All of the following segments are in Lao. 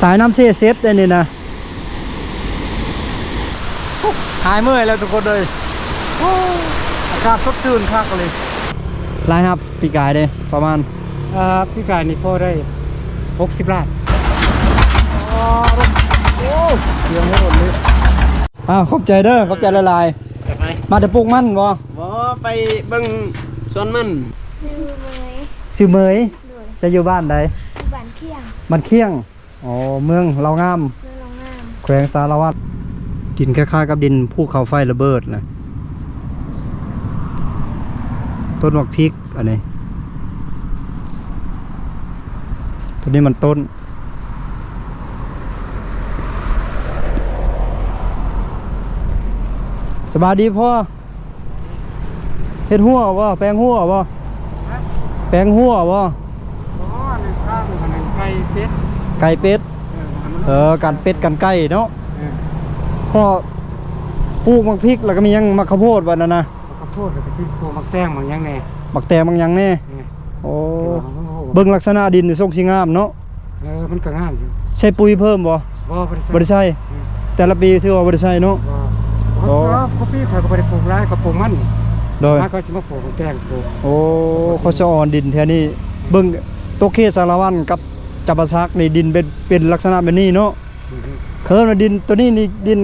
ສາຍນ້ຳເຊເຊັດໄດ໋ນີ້ນະ. ຫາຍເມື່ອຍແລ້ວທຸກຄົນເອີຍ. ໂອ້ ອາກາດສົດຊື່ນຄັກເລີຍ. ລາຍຮັບປີກາຍເດ້ ປະມານ? ເອີ ປີກາຍນີ້ພໍໄດ້ຫົກສິບລ້ານ. ໂອ້ ສຽງໂຫດເລີຍ. ອ້າວ ຂອບໃຈເດີ້ ຂອບໃຈຫຼາຍໆ. ໄປ ມາແຕ່ປູກມັນບໍ່? ບໍ່ ໄປເບິ່ງສວນມັນ. ຊື່ເໝີຍ. ຊື່ເໝີຍ. ໂດຍ. ເຈົ້າຢູ່ບ້ານໃດ? ຢູ່ບ້ານຂຽງ. ບ້ານຂຽງ. ອໍ ເມືອງເລົ່າງາມ. ເມືອງເລົ່າງາມ. ແຂວງສາລະວັນ. ດິນຄ້າຍໆກັບດິນພູເຂົາໄຟລະເບີດແຫຼະ. ຕົ້ນໝາກພິກອັນນີ້. ໂຕນີ້ມັນຕົ້ນ. ສະບາຍດີພໍ່. ເຮັດຮົ້ວບໍ່? ແປງຮົ້ວບໍ່? ຮະ? ແປງຮົ້ວບໍ່? ອໍ ອັນນັ້ນຂ້າງ ອັນນັ້ນໄກ່ເປັດ. ໄກ່ເປັດ. ເອີ ອັນນັ້ນ ເອີ ກັນເປັດກັນໄກ່ເນາະ. ເອີ ພໍ່ປູກໝາກພິກ ແລ້ວກໍມີຫຍັງ? ໝາກເຂົ້າໂພດ ບັດນັ້ນນະ. ໝາກເຂົ້າໂພດ ແລ້ວກໍຊິປູກໝາກແຕງ ໝາກຫຍັງແດ່. ໝາກແຕງ ໝາກຫຍັງແດ່. ເອີ ໂອ້ ແຕ່ວ່າມັນ ເບິ່ງລັກສະນະດິນນີ້ຊົງຊິງາມເນາະ. ເອີ ມັນກໍງາມຢູ່. ໃສ່ປຸຍເພີ່ມບໍ່? ບໍ່ ບໍ່ໄດ້ໃສ່. ບໍ່ໄດ້ໃສ່. ອືມ ແຕ່ລະປີຖືວ່າບໍ່ໄດ້ໃສ່ເນາະ. ບໍ່. ອໍ ເພາະວ່າ ເພາະປີຂ້ອຍກໍບໍ່ໄດ້ປູກຫຼາຍ ກໍປູກມັນ. ໂດຍ. ມາກໍຊິມາປູກແຕງ ປູກ. ໂອ້ ໂຄດສະອອນດິນແຖວນີ້. ອືມ ເບິ່ງຕົກເຂດສາລະວັນກັບຈຳປາສັກນີ້ ດິນເປັນ ເປັນລັກສະນະແບບນີ້ເນາະ. ອືຮຶ ເຄີນວ່າດິນໂຕນີ້ນີ້ ດິນ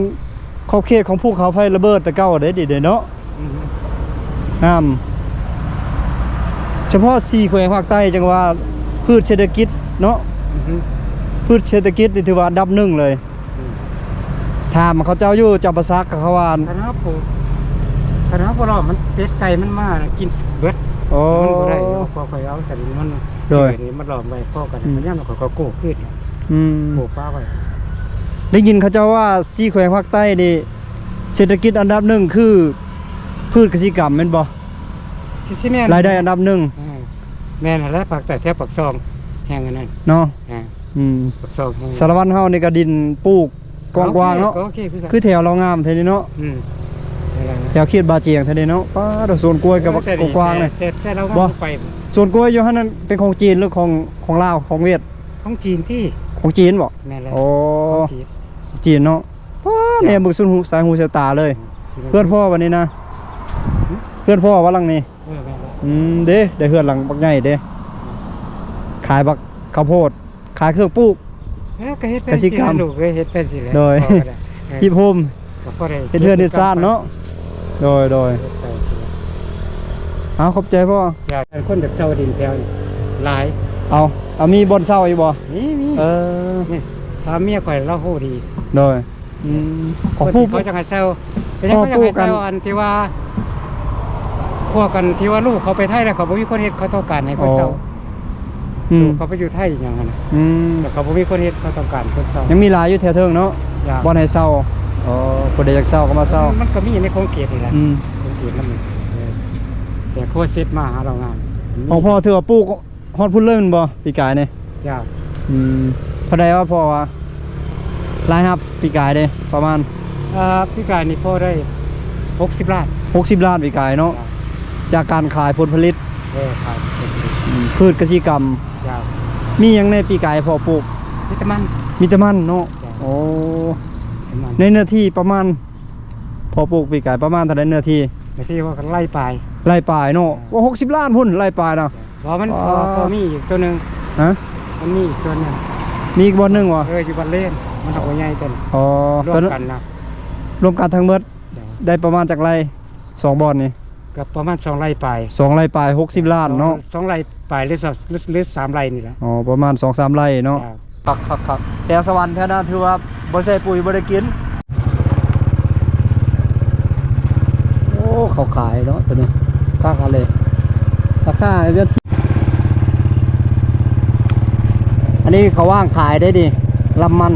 ຂອບເຂດຂອງພູເຂົາໄຟລະເບີດແຕ່ເກົ່າເດ້ ດິນເດ້ເນາະ. ອືຮຶ ງາມ. ສະເພາະສີ່ແຂວງພາກໃຕ້ຈັ່ງວ່າພືດເສດຖະກິດເນາະ. ອືຮຶ ພືດເສດຖະກິດນີ້ຖືວ່າອັນດັບໜຶ່ງເລີຍ. ອືມ ຖາມເຂົາເຈົ້າຢູ່ຈຳປາສັກ ເຂົາວ່າ ຄັນເຮົາປູກ ຄັນເຮົາບໍ່ລ້ອມມັນ ເປັດໄກ່ມັນມາກິນເບິດ. ໂອ້ ມັນບໍ່ໄດ້ເນາະ. ພໍຂ້ອຍເອົາແຕ່ມັນ ໂດຍ ມາລ້ອມໄວ້ພໍກັນ. ອືມ ຍາມນັ້ນຂ້ອຍກໍກູ້ຄືນ. ອືມ ປູກປາໄວ້. ໄດ້ຍິນເຂົາເຈົ້າວ່າສີ່ແຂວງພາກໃຕ້ນີ້ ເສດຖະກິດອັນດັບໜຶ່ງຄືພືດກະສິກຳແມ່ນບໍ່? ຄືຊິແມ່ນ. ລາຍໄດ້ອັນດັບໜຶ່ງ. ເອີ ແມ່ນຫັ້ນແຫຼະ ພາກໃຕ້ແຖວປາກຊ່ອງແຫ່ງອັນນັ້ນເນາະ. ອາ ອືມ ປາກຊ່ອງແຫ່ງ ສາລະວັນເຮົານີ້ກໍດິນປູກກວ້າງໆເນາະ. ໂອເຄ ກໍໂອເຄຄືກັນ. ຄືແຖວເຮົາງາມແທ້ນີ້ເນາະ. ອືມ ແຖວເຂດບາຈຽງແທ້ນີ້ເນາະ. ປ້າດ ສວນກ້ວຍກໍ ເອີ ແຕ່ນີ້ ກວ້າງໆເລີຍ. ແຕ່ ແຕ່ເຮົາບໍ່ໄປ ສວນກ້ວຍຢູ່ຫັ້ນນັ້ນເປັນຂອງຈີນ ຫຼືຂອງ ຂອງລາວ ຂອງຫວຽດ? ຂອງຈີນຕິ. ຂອງຈີນບໍ່? ແມ່ນແລ້ວ. ໂອ້ ຂອງຈີນ ຂອງຈີນເນາະ. ວ້າ ແມ່ເບິ່ງສຸດຫູ ສາຍຫູສາຍຕາເລີຍ. ອືມ ເຮືອນພໍ່ບັດນີ້ນະ. ຫຶ ເຮືອນພໍ່ວ່າຫຼັງນີ້? ເອີ ແມ່ນແລ້ວ. ອືມ ເດ້ ໄດ້ເຮືອນຫຼັງບັກໃຫຍ່ເດ້. ອືມ ຂາຍບັກເຂົ້າໂພດ ຂາຍເຄື່ອງປູກ. ເອີ ກໍເຮັດໄປ ກະສິກຳ ຊິລະລູກເອີຍ ເຮັດໄປຊິລະ. ໂດຍ ພໍກໍໄດ້. ເອີ ຮິບໂຮມ ກໍພໍໄດ້ ເຮັດເຮືອນເຮັດຊານເນາະ. ໂດຍ ໂດຍ ເຮັດໄປຊິລະ. ເອົາ ຂອບໃຈພໍ່. ຢາກ ຄົນຢາກເຊົ່າດິນແຖວນີ້ຫຼາຍ. ເອົາ ເອົາ ມີບ່ອນເຊົ່າອີກບໍ່? ມີ ມີ. ເອີ ນີ້ ຖ້າເມຍຂ້ອຍລາວຮູ້ດີ. ໂດຍ. ອືມ ຂອງຜູ້ ເຂົາຈັ່ງໃຫ້ເຊົ່າ. ເປັນຫຍັງເຂົາຈັ່ງໃຫ້ເຊົ່າ? ອັນທີ່ວ່າ ພວກອັນທີ່ວ່າລູກເຂົາໄປໄທແລ້ວ ເຂົາບໍ່ມີຄົນເຮັດ ເຂົາຕ້ອງການໃຫ້ຄົນເຊົ່າ. ອໍ ອືມ ລູກເຂົາໄປຢູ່ໄທອີຫຍັງຫັ້ນນະ. ອືມ ແລ້ວເຂົາບໍ່ມີຄົນເຮັດ ເຂົາຕ້ອງການຄົນເຊົ່າ. ຍັງມີຫຼາຍຢູ່ແຖວເທິງເນາະ. ບ່ອນໃຫ້ເຊົ່າ. ອໍ ຜູ້ໃດຢາກເຊົ່າກໍມາເຊົ່າ. ມັນ ມັນກໍມີໃນຂົງເຂດນີ້ແຫຼະ. ອືມ ຂົງເຂດນຳ. ເອີ ແຕ່ຄົວເຊັດມາຫາເຮົາງານ. ຂອງພໍ່ຖືວ່າປູກ ຮອດພຸ້ນເລີຍແມ່ນບໍ່ ປີກາຍນີ້? ຈ້າ. ອືມ ເທົ່າໃດວ່າພໍວ່າ ລາຍຮັບປີກາຍເດ້ ປະມານ? ເອີ ປີກາຍນີ້ພໍໄດ້ຫົກສິບລ້ານ. ຫົກສິບລ້ານປີກາຍເນາະ. ຈ້າ. ຈາກການຂາຍຜົນຜະລິດ. ເອີ ຂາຍຜົນຜະລິດ. ອືມ ພືດກະສິກຳ. ຈ້າ. ມີຫຍັງແດ່ປີກາຍພໍ່ປູກ? ມີແຕ່ມັນ. ມີແຕ່ມັນເນາະ. ຈ້າ. ໂອ້ ແຕ່ມັນ. ໃນເນື້ອທີ່ປະມານ ພໍ່ປູກປີກາຍປະມານເທົ່າໃດເນື້ອທີ່? ເນື້ອທີ່ວ່າໄຮ່ປາຍ. ໄຮ່ປາຍເນາະ. ອ່າ ໂອ້ ຫົກສິບລ້ານພຸ້ນ ໄຮ່ປາຍນະ. ບໍ່ ມັນ ອໍ ພໍ ພໍມີອີກຕົວໜຶ່ງ. ຮະ? ມັນມີອີກຕົວໜຶ່ງ. ມີອີກບ່ອນໜຶ່ງຫວາ? ເອີ ຢູ່ບ້ານເລນ ມັນເອົາບໍ່ໃຫຍ່ຕົວນີ້. ອໍ ລວມກັນນະ. ລວມກັນທັງໝົດ. ຈ້າ. ໄດ້ປະມານຈັກໄຮ່ ສອງບ່ອນນີ້? ກໍປະມານສອງໄຮ່ປາຍ. ສອງໄຮ່ປາຍ ຫົກສິບລ້ານເນາະ. ສອງໄຮ່ປາຍ ຫຼື ຫຼື ຫຼື ສາມໄຮ່ນີ້ແຫຼະ. ອໍ ປະມານສອງສາມໄຮ່ເນາະ. ຈ້າ. ຄັກໆໆ ແຖວສະຫວັນແຖວນັ້ນຖືວ່າບໍ່ໃສ່ປຸ໋ຍບໍ່ໄດ້ກິນ. ໂອ້ ເຂົາຂາຍເນາະໂຕນີ້ ຄັກເອົາເລີຍ ລາຄາເດືອນ. ອັນນີ້ເຂົາວາງຂາຍໄດ້ນີ້ ລຳມັນ.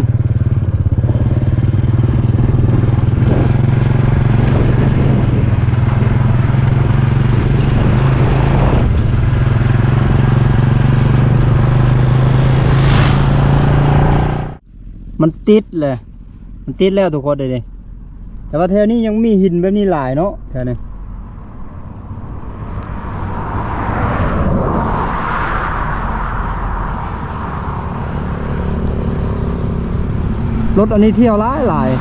ມັນຕິດແຫຼະ ມັນຕິດແລ້ວທຸກຄົນເດ້. ແຕ່ວ່າແຖວນີ້ຍັງມີຫີນແບບນີ້ຫຼາຍເນາະ ແຖວນີ້. ລົດອັນນີ້ທ່ຽວຫຼາຍໆ.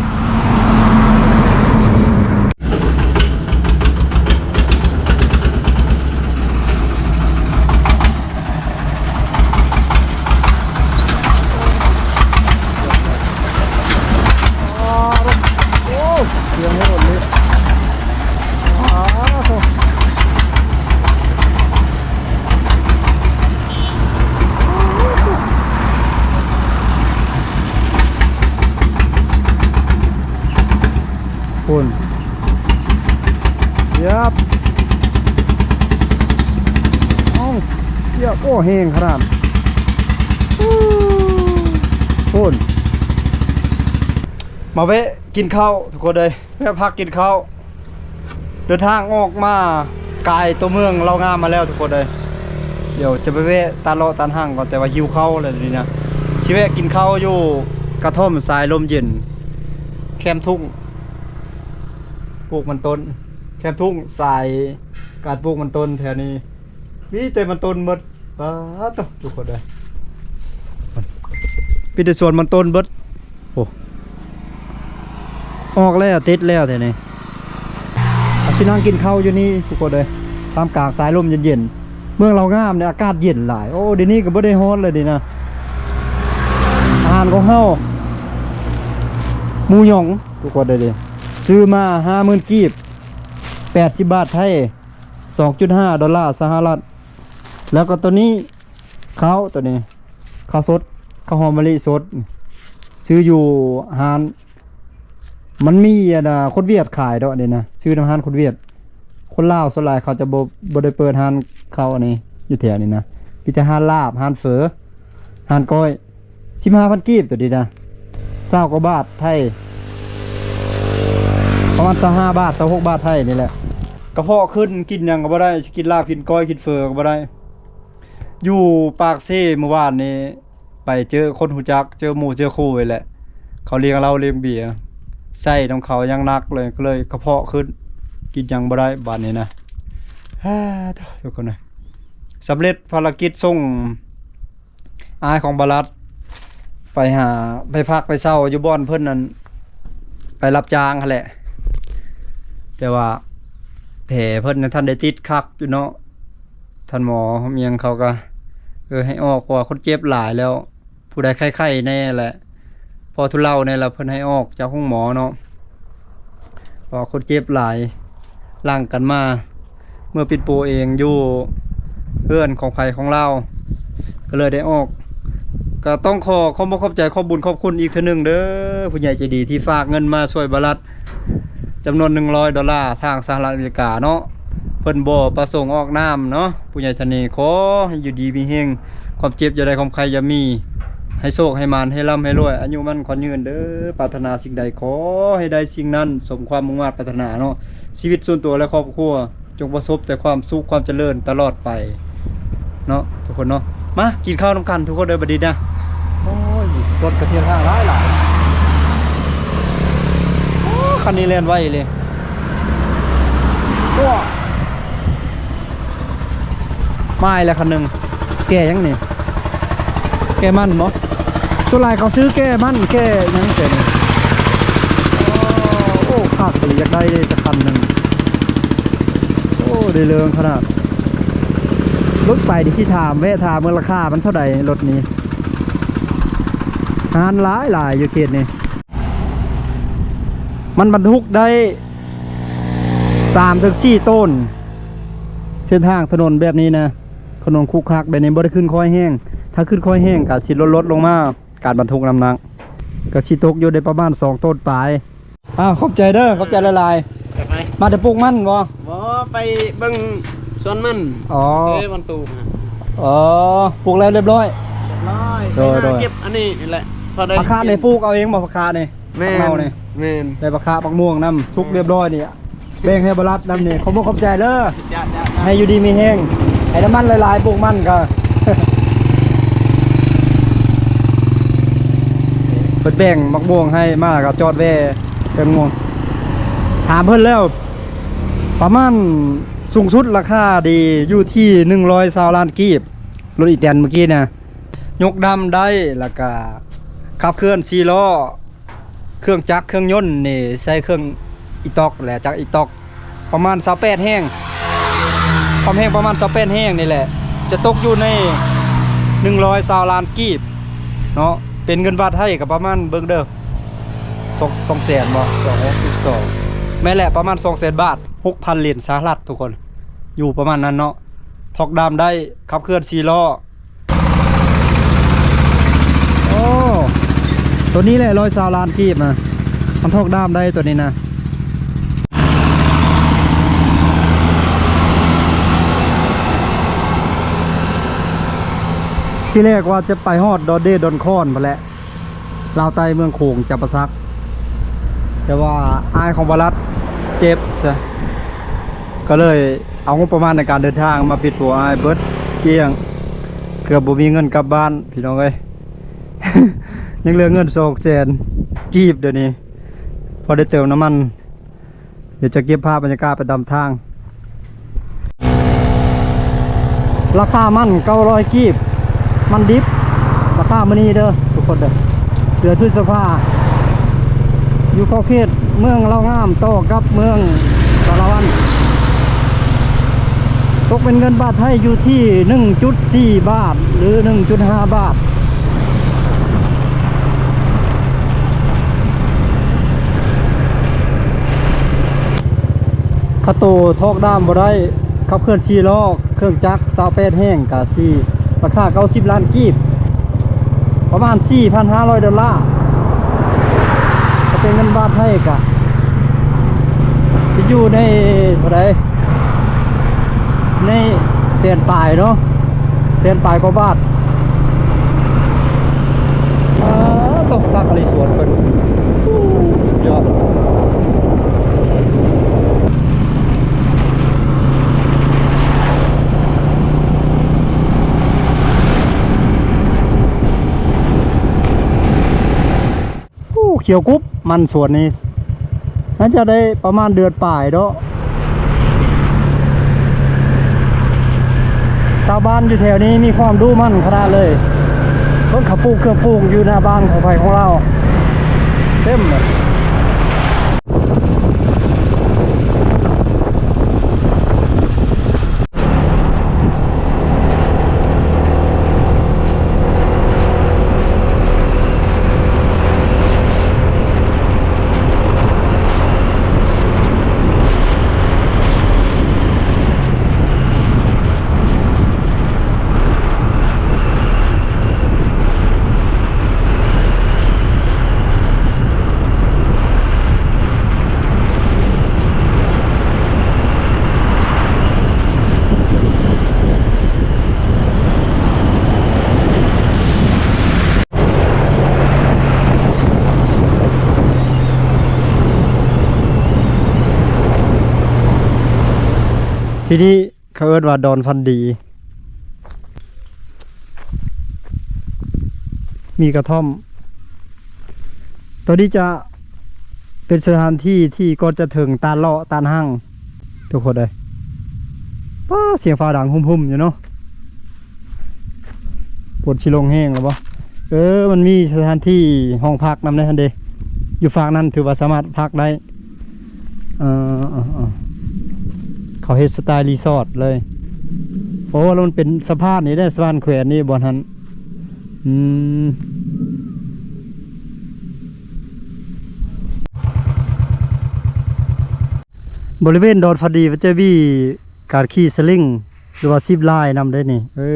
ໂອ້ ສຽງໂຫດເລີຍ. ອ້າໂທ້ ພຸ້ນ ຍັບ ເອົ້າ ຢາກ ໂອ້ ແຮງຂະໜາດ ພຸ້ນ ມາແວະກິນເຂົ້າທຸກຄົນເອີຍ. ແວະພັກກິນເຂົ້າ ເດີນທາງອອກມາກາຍຕົວເມືອງເລົ່າງາມມາແລ້ວທຸກຄົນເອີຍ. ດຽວຈະໄປແວະຕາເລາະຕານຫ້າງກ່ອນ ແຕ່ວ່າຫິວເຂົ້າແລ້ວນີ້ນະ. ຊິແວະກິນເຂົ້າຢູ່ກະທ່ອມສາຍລົມເຢັນ ແຄມທຸ່ງ ປູກມັນຕົ້ນ ແຄມທຸ່ງສາຍການປູກມັນຕົ້ນແຖວນີ້ ມີແຕ່ມັນຕົ້ນໝົດ. ປາດໂທ້ ທຸກຄົນເອີຍ ມີແຕ່ສວນມັນຕົ້ນເບິດ. ໂອ້ ອອກແລ້ວ ຕິດແລ້ວແຖວນີ້. ເຮົາຊິນັ່ງກິນເຂົ້າຢູ່ນີ້ທຸກຄົນເອີຍ ທ່າມກາງສາຍລົມເຢັນໆ. ເມືອງເລົ່າງາມນີ້ອາກາດເຢັນຫຼາຍ. ໂອ້ ດຽວນີ້ກໍບໍ່ໄດ້ຮ້ອນແລ້ວນີ້ນະ. ອາຫານຂອງເຮົາ ໝູຢອງ ທຸກຄົນເອີຍ ຊື້ມາຫ້າໝື່ນກີບ ແປດສິບບາດໄທ ສອງຈຸດຫ້າດອນລາສະຫະລັດ. ແລ້ວກໍໂຕນີ້ ເຂົ້າໂຕນີ້ ເຂົ້າສົດ ເຂົ້າຫອມມະລິສົດ ຊື້ຢູ່ຮ້ານ ມັນມີອັນນ່າ ຄົນຫວຽດຂາຍດອກນີ້ນະ ຊື້ນຳຮ້ານຄົນຫວຽດ. ຄົນລາວສ່ວນຫຼາຍເຂົາຈະບໍ່ ບໍ່ໄດ້ເປີດຮ້ານເຂົ້າອັນນີ້ຢູ່ແຖວນີ້ນະ ມີແຕ່ຮ້ານລາບ ຮ້ານເຝີ ຮ້ານກ້ອຍ. ສິບຫ້າພັນກີບໂຕນີ້ນະ ຊາວກວ່າບາດໄທ ປະມານຊາວຫ້າບາດ ຊາວຫົກບາດໄທນີ້ແຫຼະ. ກະເພາະຂຶ້ນ ກິນຫຍັງກໍບໍ່ໄດ້ ຊິກິນລາບ ກິນກ້ອຍ ກິນເຝີກໍບໍ່ໄດ້. ຢູ່ປາກເຊມື້ວານນີ້ ໄປເຈີຄົນຮູ້ຈັກ ເຈີໝູ່ເຈີຄູ່ນີ້ແຫຼະ ເຂົາລ້ຽງເຫຼົ້າລ້ຽງເບຍ ໃຊ້ນຳເຂົາຢ່າງໜັກເລີຍ ກໍເລີຍກະເພາະຂຶ້ນ ກິນຫຍັງບໍ່ໄດ້ບາດນີ້ນະ. ຮາ ທຸກຄົນເອີຍ ສຳເລັດພາລະກິດສົ່ງອ້າຍຂອງບາລັດໄປຫາ ໄປພັກໄປເຊົາຢູ່ບ່ອນເພິ່ນນັ້ນ ໄປຮັບຈ້າງຫັ້ນແຫຼະ ແຕ່ວ່າແຜເພິ່ນຍັງທັນໄດ້ຕິດຄັກຢູ່ເນາະ. ທ່ານໝໍມີຫຍັງເຂົາກະ ເອີ ໃຫ້ອອກ ເພາະວ່າຄົນເຈັບຫຼາຍແລ້ວ ຜູ້ໃດໄຂ້ໆແດ່ແຫຼະ ພໍທຸເລົາແດ່ລະ ເພິ່ນໃຫ້ອອກຈາກໂຮງໝໍເນາະ ເພາະວ່າຄົນເຈັບຫຼາຍ. ຫຼັ່ງກັນມາ ເມືອປິ່ນປູເອງຢູ່ເຮືອນຂອງໃຜຂອງລາວ ກໍເລີຍໄດ້ອອກ. ກໍຕ້ອງຂໍຂອບອົກຂອບໃຈ ຂອບບຸນຂອບຄຸນອີກເທື່ອໜຶ່ງເດີ ຜູ້ໃຫຍ່ໃຈດີທີ່ຝາກເງິນມາຊ່ວຍບາລັດ ຈຳນວນໜຶ່ງຮ້ອຍດອນລາ ທາງສະຫະລັດອາເມລິກາເນາະ ເພິ່ນບໍ່ປະສົງອອກນາມເນາະ. ຜູ້ໃຫຍ່ທ່ານນີ້ ຂໍໃຫ້ຢູ່ດີມີແຮງ ຄວາມເຈັບຢ່າໄດ້ ຄວາມໄຂ້ຢ່າມີ ໃຫ້ໂຊກໃຫ້ໝານ ໃຫ້ລ່ຳໃຫ້ລວຍ ອາຍຸໝັ້ນຂວັນຍືນເດີ. ປາດຖະໜາສິ່ງໃດ ຂໍໃຫ້ໄດ້ສິ່ງນັ້ນ ສົມຄວາມມຸ່ງມາດປາດຖະໜາເນາະ. ຊີວິດສ່ວນຕົວ ແລະ ຄອບຄົວ ຈົ່ງປະສົບແຕ່ຄວາມສຸກຄວາມຈະເລີນຕະຫຼອດໄປເນາະ ທຸກຄົນເນາະ. ມາກິນເຂົ້ານຳກັນທຸກຄົນເດີ ບັດນີ້ນະ. ໂອ້ຍ ລົດກະທຽງທາງຫຼາຍໆ. ໂອ້ ຄັນນີ້ແລ່ນໄວເລີຍ. ໂອ້ ມາອີກແລ້ວຄັນໜຶ່ງ. ແກ່ຫຍັງນີ້? ແກ່ມັນບໍ? ສ່ວນຫຼາຍເຂົາຊື້ແກ່ມັນ ແກ່ຫຍັງແກ່ນີ້. ໂອ້ ຄັກອີ່ຫຼີ ຢາກໄດ້ເດ້ຈັກຄັນໜຶ່ງ. ໂອ້ ໄດ້ເລື່ອງຂະໜາດ. ລົດໄປນີ້ຊິຖາມ ແວະຖາມເບິ່ງລາຄາມັນເທົ່າໃດລົດນີ້. ຮ້ານຫຼາຍໆຢູ່ເຂດນີ້. ມັນບັນທຸກໄດ້ສາມເຖິງສີ່ໂຕນ. ເສັ້ນທາງຖະໜົນແບບນີ້ນະ ຖະໜົນຂຸຂະແບບນີ້ ບໍ່ໄດ້ຂຶ້ນຄ່ອຍແຮງ. ຖ້າຂຶ້ນຄ່ອຍແຮງກະຊິລົດລົດລົງມາ ການບັນທຸກນ້ຳໜັກ ກະຊິຕົກຢູ່ໄດ້ປະມານສອງໂຕນປາຍ. ອ້າວ ຂອບໃຈເດີ ຂອບໃຈຫຼາຍໆ. ມາແຕ່ປູກມັນບໍ? ບໍ່ ໄປເບິ່ງສວນມັນ. ອໍ ເອີ ມັນຕູກນະ. ອໍ ປູກແລ້ວລຽບຮ້ອຍ? ລຽບຮ້ອຍ. ໂດຍໆ ເກັບອັນນີ້ນີ້ແຫຼະ ພໍໄດ້. ຜັກຄາດນີ້ປູກເອົາເອງບໍ່? ຜັກຄາດນີ້ ແມ່ນ ຜັກເນົ່ານີ້ ແມ່ນ ໄດ້ຜັກຄາດ ຜັກມ່ວງນຳ ສຸກລຽບຮ້ອຍນີ້ ແບ່ງໃຫ້ບາລັດນຳນີ້. ຂອບອົກຂອບໃຈເດີ. ໃຫ້ຢູ່ດີມີແຮງ ໃຫ້ນ້ຳມັນຫຼາຍໆ ປູກມັນກໍ ເພິ່ນແບ່ງໝາກມ່ວງໃຫ້ມາ ກໍຈອດແວ່ເຖິງມ່ວງ. ຖາມເພິ່ນແລ້ວ ປະມານສູງສຸດລາຄາດີຢູ່ທີ່ໜຶ່ງຮ້ອຍຊາວລ້ານກີບ. ລົດອີແຕນເມື່ອກີ້ນະ ຍົກດຳໄດ້ ແລ້ວກະຂັບເຄື່ອນສີ່ລໍ້ ເຄື່ອງຈັກເຄື່ອງຍົນນີ້ ໃຊ້ເຄື່ອງອີຕ໋ອກແຫຼະ ຈັກອີຕ໋ອກ ປະມານຊາວແປດແຮງ ຄວາມແຮງປະມານຊາວແປດແຮງນີ້ແຫຼະ ຈະຕົກຢູ່ໃນໜຶ່ງຮ້ອຍຊາວລ້ານກີບເນາະ ເປັນເງິນບາດໄທກໍປະມານ ເບິ່ງເດີ ສອງ ສອງແສນບໍ່ ສອງ ຫົກສິບສອງ ແມ່ນແຫຼະ ປະມານສອງແສນບາດ ຫົກພັນຫຼຽນສະຫະລັດທຸກຄົນ ຢູ່ປະມານນັ້ນເນາະ ຖອກດາມໄດ້ ຂັບເຄື່ອນສີ່ລໍ້. ໂອ້ ໂຕນີ້ແຫຼະ ຮ້ອຍຊາວລ້ານກີບນະ ມັນຖອກດ້າມໄດ້ໂຕນີ້ນະ. ທີແລກວ່າຈະໄປຮອດດອນເດດອນຄອນພຸ້ນແຫຼະ ລາວໃຕ້ເມືອງໂຂງຈຳປາສັກ ແຕ່ວ່າອ້າຍຂອງບາລັດເຈັບຊະ ກໍເລີຍ ເອົາງົບປະມານໃນການເດີນທາງມາປິດຫົວອ້າຍເບິດກ້ຽງ ເກືອບບໍ່ມີເງິນກັບບ້ານພີ່ນ້ອງເອີຍ ຍັງເຫຼືອເງິນສອງແສນກີບດຽວນີ້ ພໍໄດ້ເຕີມນ້ຳມັນ ດຽວຈະເກັບພາບບັນຍາກາດໄປຕາມທາງ ລາຄາມັນເກົ້າຮ້ອຍກີບ ມັນດິບ ລາຄາມື້ນີ້ເດີທຸກຄົນເດີ ເດືອນພຶດສະພາ ຢູ່ຂອບເຂດເມືອງລາວງາມ ຕໍ່ກັບເມືອງສາລະວັນ ຕົກເປັນເງິນບາດໄທຢູ່ທີ່ໜຶ່ງຈຸດສີ່ບາດ ຫຼື ໜຶ່ງຈຸດຫ້າບາດ. ຄ່າໂຕຖອກດ້າມບໍ່ໄດ້ ຂັບເຄື່ອນສີ່ລໍ້ ເຄື່ອງຈັກຊາວແປດແຮງ ກາຊີ ລາຄາເກົ້າສິບລ້ານກີບ ປະມານສີ່ພັນຫ້າຮ້ອຍໂດລາ ຖ້າເປັນເງິນບາດໄທກະ ຊິຢູ່ໃນເທົ່າໃດ ໃນແສນປາຍເນາະ ແສນປາຍກວ່າບາດ. ອາ ໂຕ ຄັກອີ່ຫຼີສວນເພິ່ນ ສຸດຍອດ. ໂອ້ ຂຽວກຸບ ມັນສວນນີ້ ໜ້າຈະໄດ້ປະມານເດືອນປາຍເນາະ. ຊາວບ້ານຢູ່ແຖວນີ້ມີຄວາມດຸໝັ່ນຂະໜາດເລີຍ ເບິ່ງເຂົາປູກເຄື່ອງປູກຢູ່ໜ້າບ້ານຂອງໃຜຂອງລາວ ເຕັມເລີຍ. ທີ່ນີ້ ເຂົາເອີ້ນວ່າດອນຝັນດີ ມີກະທ່ອມ. ໂຕນີ້ຈະເປັນສະຖານທີ່ທີ່ກ່ອນຈະເຖິງຕາດເລາະຕາດຮັ່ງ ທຸກຄົນເອີຍ. ປ້າ ສຽງຟ້າດັງຫຶ່ມໆຢູ່ເນາະ. ຝົນຊິລົງແຮງແລ້ວບໍ່? ເອີ ມັນມີສະຖານທີ່ຫ້ອງພັກນຳໃນຫັ້ນເດ. ຢູ່ຟາກນັ້ນຖືວ່າສາມາດພັກໄດ້. ເອີ ເອີ ເອີ ເຂົາເຮັດສະໄຕລ໌ຣີສອດເລີຍ. ໂອ້ ແລ້ວມັນເປັນສະພານນີ້ເດ້ ສະພານແຂວນນີ້ບ່ອນຫັ້ນ. ອືມ ບໍລິເວນດອນຝັນດີ ມັນຈະມີການຂີ່ສະລິງ ຫຼືວ່າຊິບລາຍນຳເດ້ນີ້. ເອີ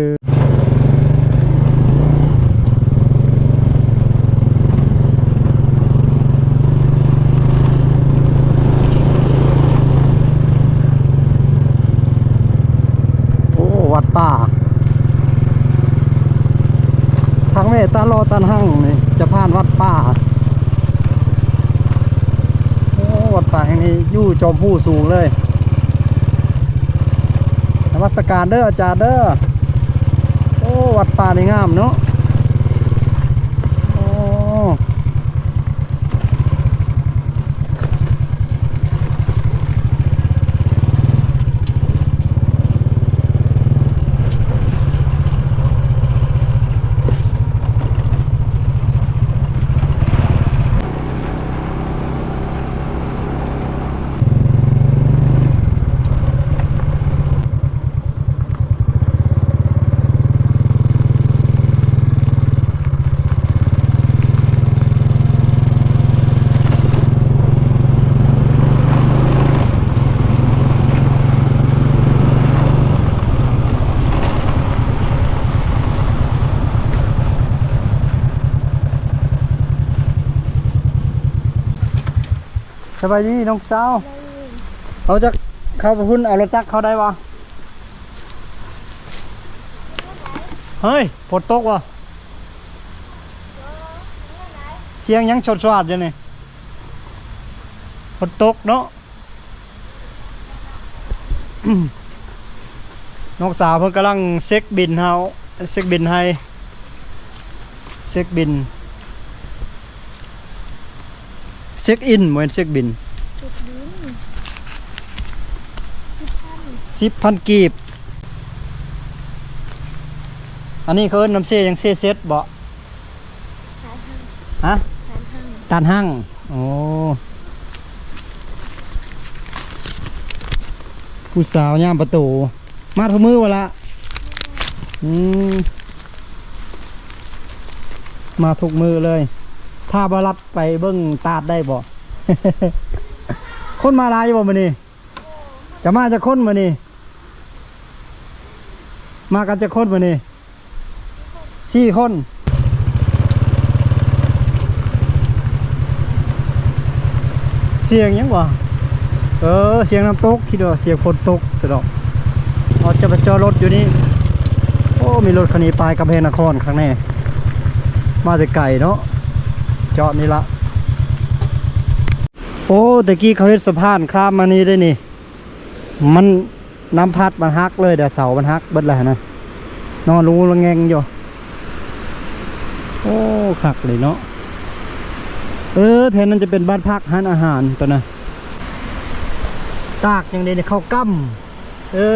ໂອ້ ວັດປ່າ ທາງແມ່ຕາຫຼໍ່ຕານຮັ່ງນີ້ ຈະຜ່ານວັດປ່າ. ໂອ້ ວັດປ່າແຫ່ງນີ້ຢູ່ຈອມພູສູງເລີຍ. ນະມັດສະການເດີອາຈານເດີ. ໂອ້ ວັດປ່ານີ້ງາມເນາະ. ໂອ້. ໂ ສະບາຍດີນ້ອງສາວ. ເອົາຈັກເຂົ້າໄປພຸ້ນ ເອົາລົດຈັກເຂົ້າໄດ້ບໍ່? ເຮີ້ຍ ຝົນຕົກບໍ່? ສຽງຫຍັງສວດໆຢູ່ນີ້? ຝົນຕົກເນາະ. ນ້ອງສາວເພິ່ນກຳລັງເຊັກບິນເຮົາ ເຊັກບິນໃຫ້ ເຊັກບິນ ເຊັກອິນ ບໍ່ແມ່ນເຊັກບິນ ເຊັກບິນ ສິບພັນ ສິບພັນກີບ. ອັນນີ້ເຂົາເອີ້ນນຳເຊຫຍັງ ເຊເຊັດບໍ່? ຕານຮັ່ງ ຮະ? ຕານຮັ່ງ ຕານຮັ່ງ. ໂອ້ ຜູ້ສາວຍາມປະຕູ ມາທຸກມື້ບໍ່ລະ? ອືມ ມາທຸກມື້ເລີຍ. ຖ້າບໍ່ລັດໄປເບິ່ງຕາດໄດ້ບໍ່? ຄົນມາຫຼາຍຢູ່ບໍ່ມື້ນີ້? ຈະມາຈັກຄົນມື້ນີ້? ມາກັນຈັກຄົນມື້ນີ້? ສີ່ຄົນ. ສຽງຫຍັງວະ? ເອີ ສຽງນ້ຳຕົກ ຄິດວ່າສຽງຝົນຕົກຊະດອກ. ເຮົາຈະໄປຈອດລົດຢູ່ນີ້. ໂອ້ ມີລົດຄັນນີ້ປາຍກຳແພງນະຄອນຄັກແນ່ ມາແຕ່ໄກເນາະ ຈອດນີ້ລະ. ໂອ້ ແຕ່ກີ້ເຂົາເຮັດສະພານຂ້າມມານີ້ເດ້ນີ້ ມັນ ນ້ຳພັດມັນຫັກເລີຍເດ້ ເສົາມັນຫັກເບິດແລ້ວຫັ້ນນະ ນອນລຸງແງງຢູ່. ໂອ້ ຄັກເລີຍເນາະ. ເອີ ແຖວນັ້ນຈະເປັນບ້ານພັກ ຮ້ານອາຫານຕົວນະ. ຕາກຫຍັງເດນີ້ ເຂົ້າກ້ຳ. ເອີ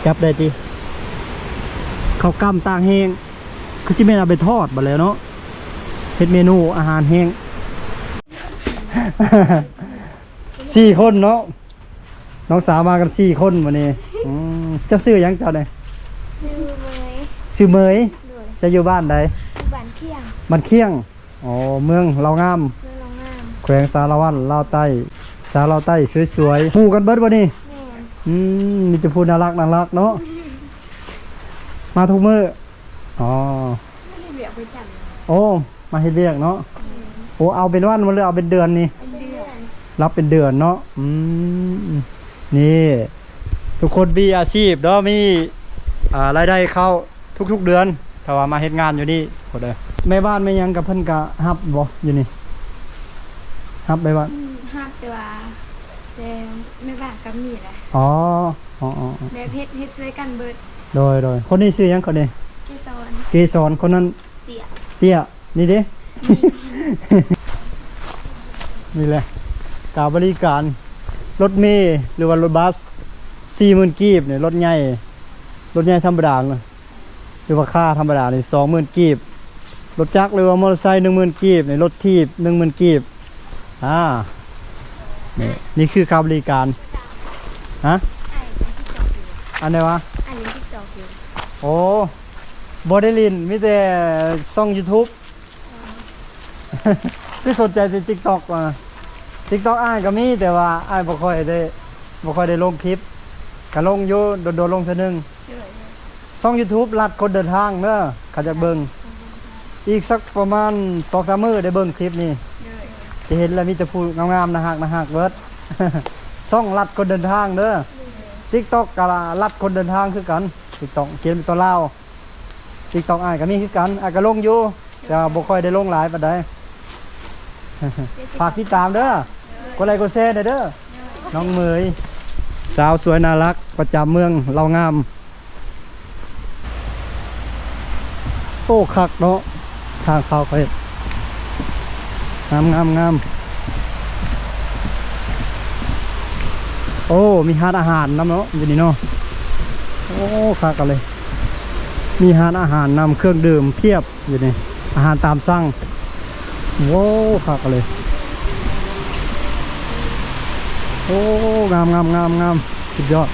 ຈັບໄດ້ຕິ ເຂົ້າກ້ຳຕາກແຫ້ງ. ຄືຊິແມ່ນເອົາໄປທອດບັດແລ້ວເນາະ ເຮັດເມນູອາຫານແຫ້ງ. ສີ່ຄົນເນາະ ນ້ອງສາວມາກັນສີ່ຄົນມື້ນີ້. ອືມ ເຈົ້າຊື່ຫຍັງເຈົ້ານີ້? ຊື່ເໝີຍ ຊື່ເໝີຍ. ໂດຍ ເຈົ້າຢູ່ບ້ານໃດ? ຢູ່ບ້ານຂຽງ ບ້ານຂຽງ. ອໍ ເມືອງລາວງາມ ເມືອງລາວງາມ ແຂວງສາລະວັນ ລາວໃຕ້ ສາວລາວໃຕ້ສວຍໆ. ໝູ່ກັນເບິດບໍ່ນີ້? ແມ່ນ. ອືມ ມີແຕ່ຜູ້ໜ້າຮັກໆເນາະ ມາທຸກມື້. ອໍ ມາເຮັດວຽກປະຈຳ. ໂອ້ ມາເຮັດວຽກເນາະ. ແມ່ນ. ໂອ້ ເອົາເປັນວັນບໍ່ ຫຼືເອົາເປັນເດືອນນີ້? ເປັນເດືອນ. ຮັບເປັນເດືອນເນາະ. ອືມ ນີ້ ທຸກຄົນມີອາຊີບເນາະ ມີ ອ່າ ລາຍໄດ້ເຂົ້າທຸກໆເດືອນ ຖ້າວ່າມາເຮັດງານຢູ່ນີ້ພຸ້ນເດີ. ແມ່ບ້ານແມ່ຫຍັງກະເພິ່ນກະຮັບບໍ່ຢູ່ນີ້? ຮັບແມ່ບ້ານ? ອືມ ຮັບ ແຕ່ວ່າ ແຕ່ແມ່ບ້ານກະມີແຫຼະ. ອໍ ອໍໆ ແບບເຮັດ ເຮັດຊ່ວຍກັນເບິດ. ໂດຍໆ. ຄົນນີ້ຊື່ຫຍັງ ຄົນນີ້? ເກສອນ ເກສອນ. ຄົນນັ້ນ? ເຕ້ຍ ເຕ້ຍ. ນີ້ເດ້ ນີ້ແຫຼະ ການບໍລິການ ລົດເມ ຫຼືວ່າລົດບັສ ສີ່ໝື່ນກີບນີ້ ລົດໃຫຍ່ ລົດໃຫຍ່ທຳມະດາ ຫຼືວ່າຄາທຳມະດານີ້ ສອງໝື່ນກີບ. ລົດຈັກ ຫຼືວ່າມໍເຕີໄຊ ໜຶ່ງໝື່ນກີບນີ້. ລົດຖີບ ໜຶ່ງໝື່ນກີບ. ອ່າ ນີ້ ນີ້ຄືຄ່າບໍລິການ. ຮະ? ອັນໃດວະ? ອັນນີ້ຕິກຕັອກຢູ່. ໂອ້ ບໍ່ໄດ້ຫຼິ້ນ ມີແຕ່ຊ່ອງຢູທູບ. ຄືສົນໃຈແຕ່ຕິກຕັອກ ອ່າ ຕິກຕັອກອ້າຍກະມີ ແຕ່ວ່າອ້າຍບໍ່ຄ່ອຍໄດ້ ບໍ່ຄ່ອຍໄດ້ລົງຄລິບ ກະລົງຢູ່ ດົນໆລົງເທື່ອໜຶ່ງ. ໂດຍ. ຊ່ອງຢູທູບ ລັດຄົນເດີນທາງເດີ ຄັນຢາກເບິ່ງ. ອີກສັກປະມານສອງສາມມື້ໄດ້ເບິ່ງຄລິບນີ້. ໂດຍ. ຈະເຫັນແລ້ວມີແຕ່ຜູ້ງາມໆ ໜ້າຮັກ ໜ້າຮັກເບິດ. ຊ່ອງລັດຄົນເດີນທາງເດີ. ໂດຍ. ຕິກຕັອກກະລັດຄົນເດີນທາງຄືກັນ ຕິກຕັອກ ຂຽນເປັນຕົວລາວ. ຕິກຕັອກອ້າຍກະມີຄືກັນ ອ້າຍກະລົງຢູ່ ແຕ່ວ່າບໍ່ຄ່ອຍໄດ້ລົງຫຼາຍປານໃດ. ຝາກຕິດຕາມເດີ ກົດໄລກົດແຊແດ່ເດີ. ນ້ອງເໝີຍ ສາວສວຍໜ້າຮັກ ປະຈຳເມືອງລາວງາມ. ໂອ້ ຄັກເນາະ ທາງເຂົ້າໄປ ງາມໆໆ. ໂອ້ ມີຮ້ານອາຫານນຳເນາະ ຢູ່ນີ້ເນາະ. ໂອ້ ຄັກເລີຍ ມີຮ້ານອາຫານນຳ ເຄື່ອງດື່ມພຽບຢູ່ນີ້ ອາຫານຕາມສັ່ງ. ໂອ້ ຄັກເລີຍ ໂອ້ ງາມໆໆໆ ສຸດຍອດ.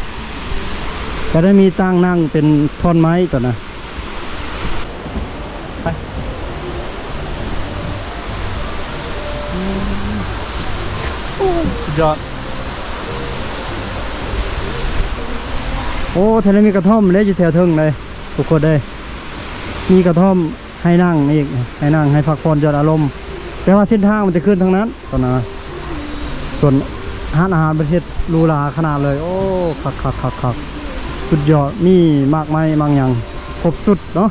ກະໄດ້ມີຕັ່ງນັ່ງເປັນທ່ອນໄມ້ຕົວນະ. ໄປ ອືມ ໂອ້ ສຸດຍອດ. ໂອ້ ແຖວນີ້ມີກະທ່ອມເດ້ ຢູ່ແຖວເທິງເດ້ ທຸກຄົນເດ້ ມີກະທ່ອມໃຫ້ນັ່ງອີກ ໃຫ້ນັ່ງ ໃຫ້ພັກຜ່ອນຢ່ອນອາລົມ. ແຕ່ວ່າເສັ້ນທາງມັນຈະຂຶ້ນທາງນັ້ນກ່ອນນະ. ສ່ວນຮ້ານອາຫານເພິ່ນເຮັດຫຼູຫຼາຂະໜາດເລີຍ. ໂອ້ ຄັກໆໆໆ ສຸດຍອດ. ມີໝາກໄມ້ໝາກຫຍັງຄົບຊຸດເນາະ.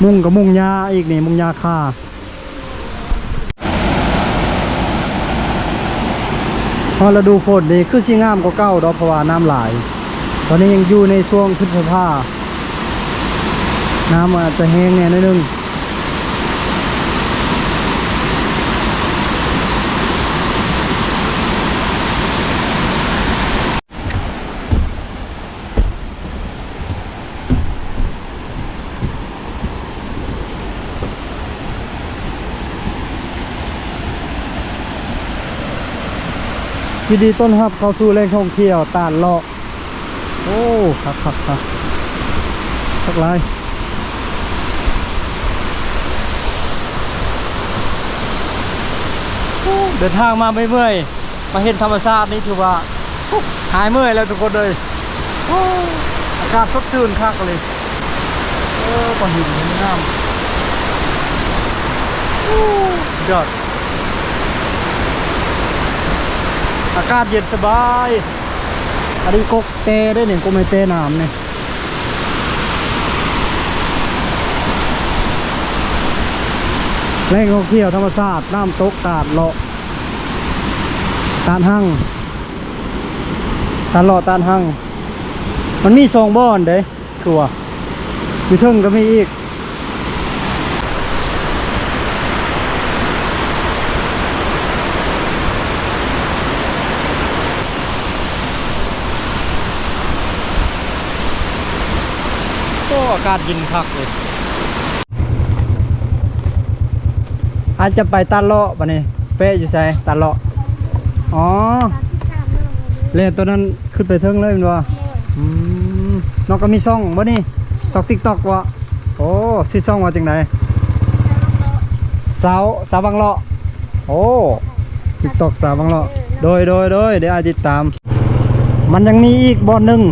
ມຸງກໍມຸງຫຍ້າອີກນີ້ ມຸງຫຍ້າຄາ. ຮອດລະດູຝົນນີ້ຄືຊິງາມກວ່າເກົ່າດອກ ເພາະວ່ານ້ຳຫຼາຍ. ຕອນນີ້ຍັງຢູ່ໃນຊ່ວງພຶດສະພາ ນ້ຳອາດຈະແຫ້ງແດ່ໜ້ອຍໜຶ່ງ. ຍິນດີຕ້ອນຮັບເຂົ້າສູ່ແຫຼ່ງທ່ອງທ່ຽວຕາດເລາະ. ໂອ້ ຄັກໆໆ ຄັກຫຼາຍ. ໂອ້ ເດີນທາງມາເມື່ອຍໆ ມາເຫັນທຳມະຊາດນີ້ຖືວ່າ ໂອ້ ຫາຍເມື່ອຍແລ້ວທຸກຄົນເອີຍ. ໂອ້ ອາກາດສົດຊື່ນຄັກເລີຍ. ເອີ ກ້ອນຫີນງາມ. ໂອ້ ສຸດຍອດ. ອາກາດເຢັນສະບາຍ. ອັນນີ້ກົກແຕເດ້ນີ້ ກົກໄມ້ແຕນ້ຳນີ້. ແຫຼ່ງທ່ອງທ່ຽວທຳມະຊາດ ນ້ຳຕົກຕາດເລາະ ຕາດຮັ່ງ ຕາດເລາະຕາດຮັ່ງ. ມັນມີສອງບ່ອນເດ້ ຄືວ່າຢູ່ເທິງກໍມີອີກ. ໂອ້ ອາກາດເຢັນຄັກເລີຍ. ອາດຈະໄປຕາດເລາະບາດນີ້. ເປ້ຢູ່ໃສ? ຕາດເລາະ. ອໍ ແລ່ນຕົວນັ້ນຂຶ້ນໄປເທິງເລີຍແມ່ນບໍ່? ອືມ ນ້ອງກໍມີຊ່ອງບໍ່ນີ້? ຊ່ອງ TikTok ບໍ່? ໂອ້ ຊື່ຊ່ອງວ່າຈັ່ງໃດ? ສາວ ສາວບັງເລາະ. ໂອ້ TikTok ສາວບັງເລາະ. ໂດຍ ໂດຍ ໂດຍ ດຽວອ້າຍຕິດຕາມ. ມັນຍັງມີອີກບ່ອນໜຶ່ງ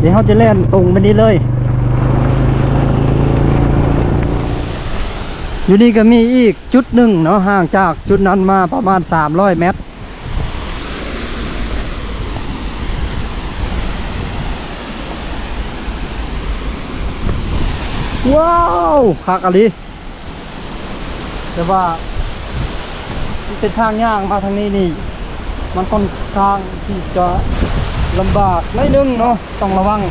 ດຽວເຮົາຈະແລ່ນຕົງໄປນີ້ເລີຍ. ຢູ່ນີ້ກໍມີອີກຈຸດໜຶ່ງເນາະ ຫ່າງຈາກຈຸດນັ້ນມາປະມານສາມຮ້ອຍແມັດ. ວ້າວ ຄັກອີ່ຫຼີ. ແຕ່ວ່າເສັ້ນທາງຍ່າງມາທາງນີ້ນີ້ ມັນຂ້ອນຂ້າງທີ່ຈະລຳບາກໜ້ອຍໜຶ່ງເນາະ ຕ້ອງລະວັງ.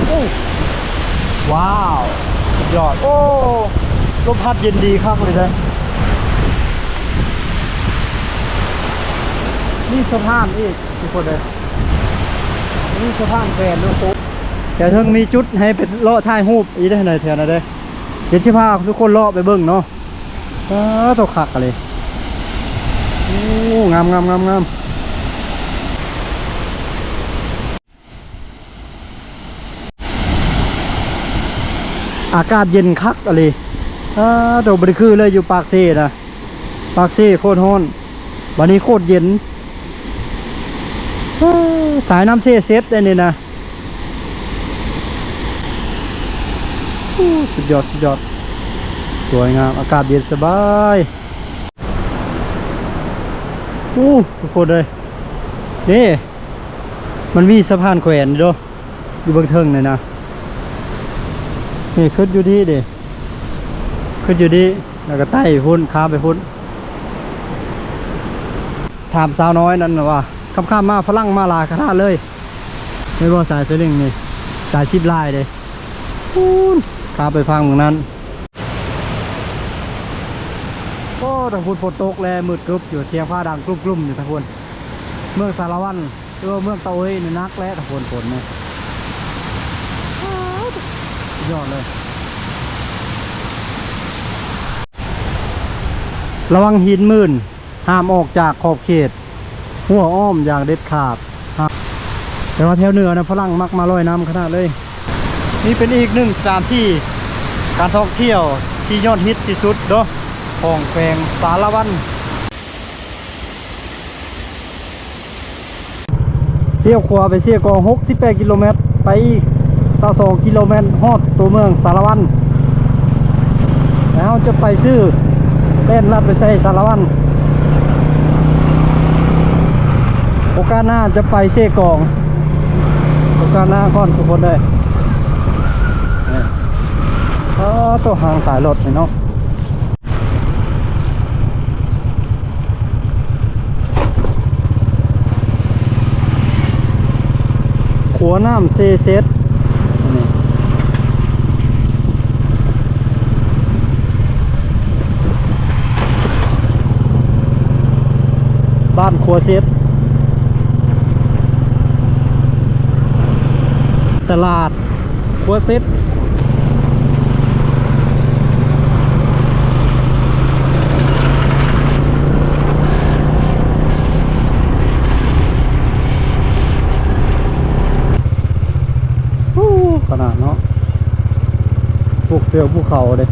ໂອ້ ວ້າວ ສຸດຍອດ. ໂອ້ ລົມພັດເຢັນດີຄັກເລີຍເດ້. ມີສະພານອີກ ທຸກຄົນເອີຍ ມີສະພານແຂວນເນາະ. ແຖວເທິງມີຈຸດໃຫ້ໄປເລາະຖ່າຍຮູບອີກເດ້ ໃນແຖວນັ້ນເດ້. ດຽວຊິພາທຸກຄົນເລາະໄປເບິ່ງເນາະ. ເອີ ໂຕຄັກອີ່ຫຼີ. ໂອ້ ງາມໆໆໆ. ອາກາດເຢັນຄັກອີ່ຫຼີ. ເອີ ໂຕບໍ່ໄດ້ຄືເລີຍຢູ່ປາກເຊນະ. ປາກເຊໂຄດຮ້ອນ ບາດນີ້ໂຄດເຢັນ. ເອີ ສາຍນ້ຳເຊເຊັດໄດ໋ນີ້ນະ. ໂອ້ ສຸດຍອດ ສຸດຍອດ ສວຍງາມ ອາກາດເຢັນສະບາຍ. ໂອ້ ທຸກຄົນເອີຍ ນີ້ ມັນມີສະພານແຂວນຢູ່ເດີ ຢູ່ເບື້ອງເທິງນີ້ນະ. ນີ້ຂຶ້ນຢູ່ນີ້ເດ້ ຂຶ້ນຢູ່ນີ້ ແລ້ວກໍໄຕ່ໄປພຸ້ນ ຂ້າມໄປພຸ້ນ. ຖາມສາວນ້ອຍນັ້ນວ່າ ຄ່ຳໆມາຝຣັ່ງມາຫຼາຍຂະໜາດເລີຍ ແມ່ນບໍ່? ສາຍສະລິງນີ້ ສາຍສິບລາຍເດ້ ພຸ້ນ ຂ້າມໄປຝັ່ງເມືອງນັ້ນ. ໂອ້ ທາງພຸ້ນຝົນຕົກແລະມືດກຶບຢູ່ ສຽງຟ້າດັງກຣຸ້ມໆຢູ່ທາງພຸ້ນ. ເມືອງສາລະວັນ ຫຼືວ່າເມືອງຕາໂອ້ຍນີ້ໜັກແຫຼະ ຖ້າຝົນ ຝົນນີ້ ສຸດຍອດເລີຍ. ລະວັງຫີນໝື່ນ ຫ້າມອອກຈາກຂອບເຂດຮົ້ວອ້ອມຢ່າງເດັດຂາດ. ແຕ່ວ່າແຖວເໜືອນະ ຝຣັ່ງມັກມາລອຍນ້ຳຂະໜາດເລີຍ. ນີ້ເປັນອີກໜຶ່ງສະຖານທີ່ການທ່ອງທ່ຽວທີ່ຍອດຮິດທີ່ສຸດເນາະ ຂອງແຂວງສາລະວັນ. ລ້ຽວຂວາໄປເຊກອງ ຫົກສິບແປດກິໂລແມັດ ໄປອີກຊາວສອງກິໂລແມັດ ຮອດຕົວເມືອງສາລະວັນ. ແລ້ວເຮົາຈະໄປຊື້ ແລ່ນລັດໄປໃສ່ສາລະວັນ. ໂອກາດໜ້າຈະໄປເຊກອງ. ໂອກາດໜ້າກ່ອນທຸກຄົນເດີ. ນີ້ ອໍ ໂຕ ຮ່າງຕາຍລົດນີ້ເນາະ. ຂົວນ້ຳເຊເຊັດ ບ້ານຂົວເຊັດ ຕະຫຼາດ ຂົວເຊັດ. ໂອ້ ຂະໜາດເນາະ ພວກເສືອພູເຂົາເດ້. ນ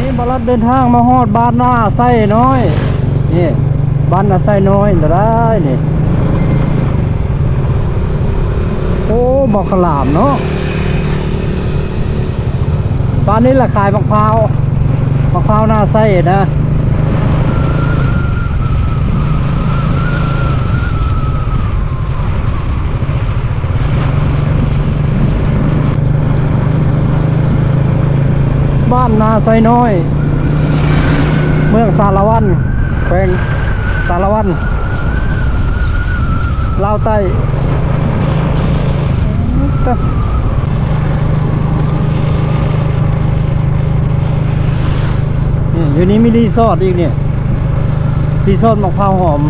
ີ້ ບ່າວລັດເດີນທາງມາຮອດບ້ານນາໄຊນ້ອຍ. ນີ້ ບ້ານນາໄຊນ້ອຍລະໄດ໋ນີ້. ໂອ້ ໝາກຂະຫຼາມເນາະ. ບ້ານນີ້ລະຂາຍໝາກພ້າວ ໝາກພ້າວນາໄຊນະ. ບ້ານນາໄຊນ້ອຍ ເມືອງສາລະວັນ ແຂວງສາລະວັນ ລາວໃຕ້. ນີ້ ຢູ່ນີ້ມີຣີສອດອີກນີ້ ຣີສອດໝາກພ້າວຫອມ.